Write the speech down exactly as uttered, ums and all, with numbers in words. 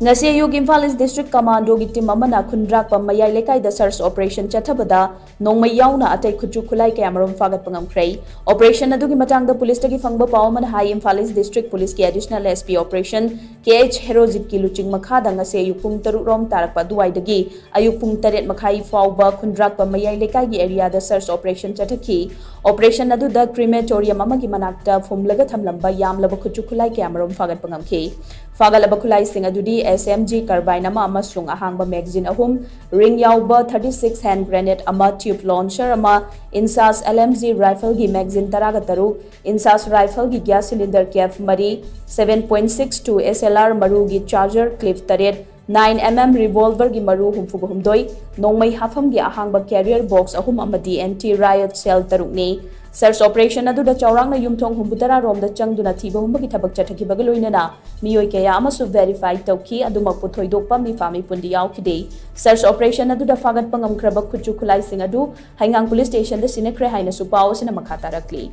ꯉꯁꯤ ꯑꯌꯨꯛ ꯏꯝꯐꯥꯜ ꯏꯁ district ꯀꯃꯥꯟꯗꯣꯒꯤ team ꯑꯃꯅ ꯈꯨꯟꯗ꯭ꯔꯥꯛꯄꯝ ꯃꯌꯥꯏ ꯂꯩꯀꯥꯏꯗ ꯁꯔꯆ ꯑꯣꯄꯔꯦꯁꯟ ꯆꯠꯊꯕꯗ ꯅꯣꯡꯃꯩ ꯌꯥꯎꯅ ꯑꯇꯩ ꯈꯨꯠꯁꯨ ꯈꯨꯠꯂꯥꯏ ꯀꯌꯥꯃꯔꯨꯝ ꯐꯥꯒꯠꯄ ꯉꯝꯈ꯭ꯔꯦ꯫ ꯑꯣꯄꯔꯦꯁꯟ ꯑꯗꯨꯒꯤ ꯃꯇꯥꯡꯗ ꯄꯨꯂꯤꯁꯇꯒꯤ ꯐꯪꯕ ꯄꯥꯎ ꯑꯃꯅ ꯍꯥꯏ, ꯏꯝꯐꯥꯜ ꯏꯁ ꯗꯤꯁꯇ꯭ꯔꯤꯛ ꯄꯨꯂꯤꯁꯀꯤ ꯑꯦꯗꯤꯁꯅꯦꯜ ꯑꯦꯁ ꯄꯤ ꯑꯣꯄꯔꯦꯁꯟ ꯀꯦ ꯑꯩꯆ ꯍꯦꯔꯣꯖꯤꯠꯀꯤ ꯂꯨꯆꯤꯡ ꯃꯈꯥꯗ ꯉꯁꯤ ꯑꯌꯨꯛ ꯄꯨꯡ ꯇꯔꯨꯛ ꯔꯣꯝ ꯇꯥꯔꯛꯄ ꯑꯗꯨꯋꯥꯏꯗꯒꯤ ꯑꯌꯨꯛ ꯄꯨꯡ ꯇꯔꯦꯠ ꯃꯈꯥꯏ ꯐꯥꯎꯕ ꯈꯨꯟꯗ꯭ꯔꯥꯛꯄꯝ ꯃꯌꯥꯏ ꯂꯩꯀꯥꯏꯒꯤ ꯑꯦꯔꯤꯌꯥꯗ ꯁꯔꯆ ꯑꯣꯄꯔꯦꯁꯟ ꯆꯠꯊꯈꯤ꯫ ꯑꯣꯄꯔꯦꯁꯟ ꯑꯗꯨꯗ ꯀ꯭ꯔꯤꯃꯦꯇꯣꯔꯤꯌꯝ ꯑꯃꯒꯤ ꯃꯅꯥꯛꯇ ꯐꯨꯝꯂꯒ ꯊꯝꯂꯝꯕ ꯌꯥꯝꯂꯕ ꯈꯨꯠꯁꯨ ꯈꯨꯠꯂꯥꯏ ꯀꯌꯥꯃꯔꯨꯝ ꯐꯥꯒꯠꯄ ꯉꯝꯈꯤ꯫ ꯐꯥꯒꯠꯂꯕ ꯈꯨꯠꯂꯥꯏꯁꯤꯡ ꯑꯗꯨꯗꯤ ꯑꯦꯁ ꯑꯦꯝ ꯖꯤ carbine ꯑꯃ ꯑꯃꯁꯨꯡ ꯑꯍꯥꯡꯕ ꯃꯦꯒꯖꯤꯟ ꯑꯍꯨꯝ, ꯔꯤꯡ ꯌꯥꯎꯕ thirty six hand grenade ꯑꯃ, tube launcher ꯑꯃ, INSAS L M G rifleꯒꯤ ꯃꯦꯒꯖꯤꯟ ꯇꯔꯥꯒ ꯇꯔꯨꯛ, INSAS rifleꯒꯤ gas cylinder cap ꯃꯔꯤ, seven point six two S L R ꯃꯔꯨꯒꯤ charger clip ꯇꯔꯦꯠ, nine M M revolverꯒꯤ ꯃꯔꯨ ꯍꯨꯝꯐꯨꯒ ꯍꯨꯝꯗꯣꯏ, ꯅꯣꯡꯃꯩ ꯍꯥꯞꯐꯝꯒꯤ ꯑꯍꯥꯡꯕ carrier box ꯑꯍꯨꯝ ꯑꯃꯗꯤ anti riot shell ꯇꯔꯨꯛꯅꯤ꯫ ꯁꯔꯆ ꯑꯣꯄꯔꯦꯁꯟ ꯑꯗꯨꯗ ꯆꯥꯎꯔꯥꯛꯅ ꯌꯨꯝꯊꯣꯡ ꯍꯨꯝꯐꯨꯇꯔꯥ ꯔꯣꯝꯗ ꯆꯪꯗꯨꯅ ꯊꯤꯕ ꯍꯨꯝꯕꯒꯤ ꯊꯕꯛ ꯆꯠꯊꯈꯤꯕꯒ ꯂꯣꯏꯅꯅ ꯃꯤꯑꯣꯏ ꯀꯌꯥ ꯑꯃꯁꯨ verify ꯇꯧꯈꯤ, ꯑꯗꯨꯃꯛꯄꯨ ꯊꯣꯏꯗꯣꯛꯄ ꯃꯤꯐꯥ ꯃꯤꯄꯨꯟꯗꯤ ꯌꯥꯎꯈꯤꯗꯦ꯫ ꯁꯔꯆ ꯑꯣꯄꯔꯦꯁꯟ ꯑꯗꯨꯗ ꯐꯥꯒꯠꯄ ꯉꯝꯈ꯭ꯔꯕ ꯈꯨꯠꯁꯨ ꯈꯨꯠꯂꯥꯏꯁꯤꯡ ꯑꯗꯨ ꯍꯩꯉꯥꯡ ꯄꯨꯂꯤꯁ ꯁ꯭ꯇꯦꯁꯟꯗ ꯁꯤꯟꯅꯈ꯭ꯔꯦ ꯍꯥꯏꯅꯁꯨ ꯄꯥꯎ ꯑꯁꯤꯅ ꯃꯈꯥ ꯇꯥꯔꯛꯂꯤ꯫